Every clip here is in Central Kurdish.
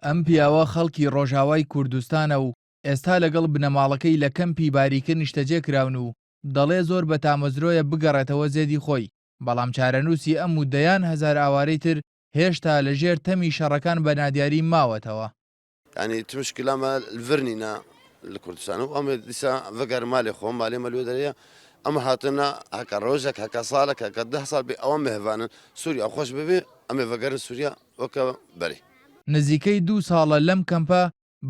ئەم پیاوە خەڵکی ڕۆژاوای کوردستانە و ئێستا لەگەڵ بنەماڵەکەی لە کەمپی باریکە نیشتەجێ کراون و دەڵێ زۆر بە تامەزرۆیە بگەڕێتەوە زێدی خۆی، بەڵام چارەنووسی ئەم و دەیان هەزار ئاوارەی تر هێشتا لە ژێر تەمی شەڕەکان بە نادیاری ماوەتەوە. یانی ت مشکلە مە لڤر نینە لە کوردستان و ئەمە دیسا ڤگەر مالێ خۆ مالێ مە لوێ دەرێ ئەمە هاتنە هەکە ڕۆژێک هەکە ساڵێک هەکە ده ساڵ بێ ئەوە مهڤانن سووریا خۆش ببێ ئەمێ ڤگەرن سووریا وەکە بەرێ. نزیکەی دوو ساڵە لەم کەمپە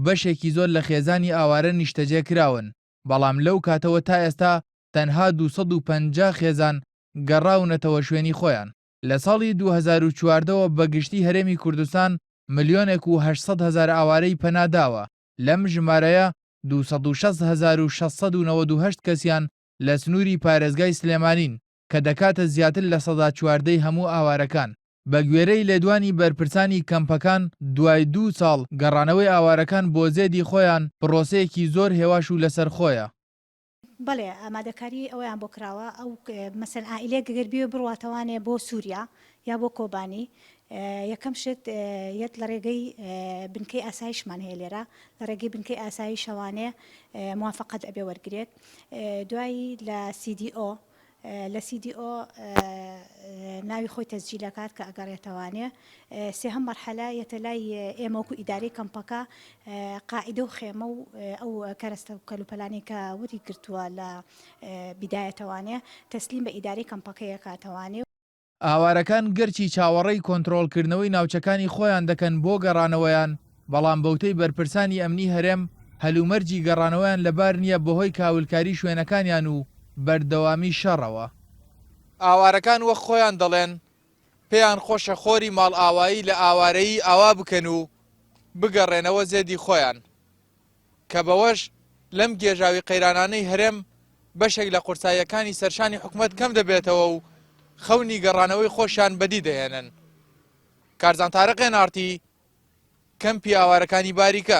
بەشێکی زۆر لە خێزانی ئاوارە نیشتەجێ کراون، بەڵام لەو کاتەوە تا ئێستا تەنها 250 خێزان گەڕاونەتەوە شوێنی خۆیان. لە ساڵی 2014 وە بە گشتی هەرێمی کوردستان ملیۆنێک و 800 هەزار ئاوارەی پەنا داوە، لەم ژمارەیە 260,698 کەسیان لە سنووری پارێزگای سلێمانین کە دەکاتە زیاتر لە 14% ی هەموو ئاوارەکان. بەگوێرەی لێدوانی بەرپرسانی کەمپەکان، دوای دوو ساڵ، گەڕانەوەی ئاوارەکان بۆ زێدی خۆیان پڕۆسەیەکی زۆر هێواش و لەسەرخۆیە. بەڵێ ئامادەکاری ئەوەیان بۆ کراوە ئەو مەسەن عائیلەیەک گەر بیەوێ بڕواتەوانێ بۆ سووریا یا بۆ کۆبانی یەکەم شت یەت لە ڕێگەی بنکەی ئاسایشمان هەیە لێرە لە ڕێگەی بنکەی ئاسایشەوانێ موافقەت ئەبێ وەرگرێت دوایی لە CDO لە CDO ناوی خۆی تەسجیل ئەکات کە ئەگەڕێتەوانێ. سێهەم مەرحەلە یەتە لای ئێمە وەکو ئیدارەی کەمپەکە قاعیدە و خێمە و ئەو کەرەستە و کەلوپەلانەی کە وەری گرتووە لە بیدایەتەوانێ تەسلیم بە ئیدارەی کەمپەکەی ئەکاتەوانێ. ئاوارەکان گەرچی چاوەڕێی کۆنترۆڵکردنەوەی ناوچەکانی خۆیان دەکەن بۆ گەڕانەوەیان، بەڵام بەوتەی بەرپرسانی ئەمنی هەرێم، هەلومەرجی گەڕانەوەیان لەبار نییە بەهۆی کاولکاری شوێنەکانیان و بەردەوامی شەڕەوە. ئاوارەکان وەک خۆیان دەڵێن، پێیان خۆشە خۆری ماڵئاوایی لە ئاوارەیی ئاوا بکەن و بگەڕێنەوە زێدی خۆیان، کە بەوەش لەم گێژاوی قەیرانانەی هەرێم بەشێک لە قورساییەکانی سەرشانی حکومەت کەم دەبێتەوە و خەونی گەڕانەوەی خۆشیان بەدی دەهێنن. کارزان تارق، ئێن ئاڕ تی، کەمپی ئاوارەکانی باریکە.